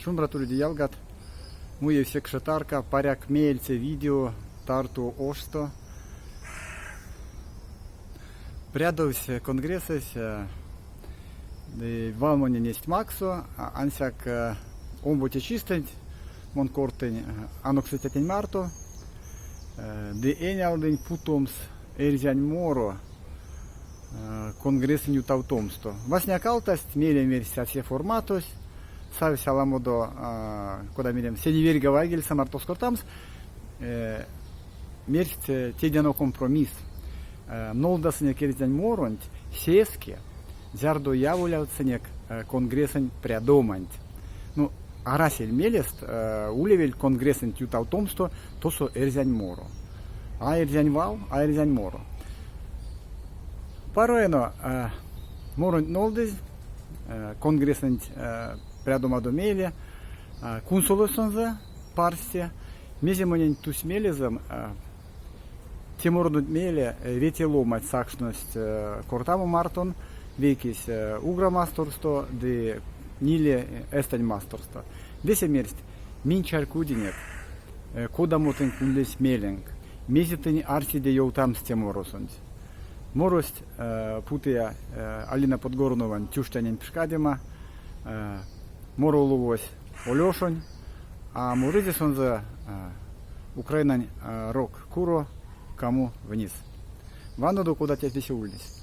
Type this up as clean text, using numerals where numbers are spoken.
Шумбрат уледе, ялгат! Муевсь экше тарка, паряк меельце видео Тарту ошсто. Прядовсь конгрессэсь, вал монень эзть максо, ансяк омбоце чистэнть мон кортынь анокстыцятнень марто ды энялдынь путомс эрзянь моро конгрессэнь ютавтомсто. Васня алтасть, мейле мерсь а се форматось, савсь аламодо, кода меремс, седе верьга вайгельсэ мартост кортамс, мерсть тейдяно компромисс. Нолдасынек эрзянь моронть сеске, зярдо яволявтсынек конгрессэнь прядоманть. Ну, арасель мелест улевель конгрессэнть ютавтомсто тосо эрзянь моро. А эрзянь вал, а эрзянь моро. Паро эно, моронть нолдызь конгрессэнть прядомадо мейле, кунсолызь сонзэ парсте. Мезе монень тусь мелезэм, те мородонть мейле вете ломанть сакшность кортамо мартон, вейкесь Угра масторсто ды ниле Эстэнь масторсто. Весе мерсть, минь чарькодинек, кодамо тынк ульнесь меленк, мезе тынь арсиде ёвтамс те моросонть. Морось путыя Алина Подгорновань Тюштянень пшкадема, моролувось Олёшонь, а морызе сонзэ Украинань рок-куро Кому вниз. Ванодо, кода те весе ульнесь.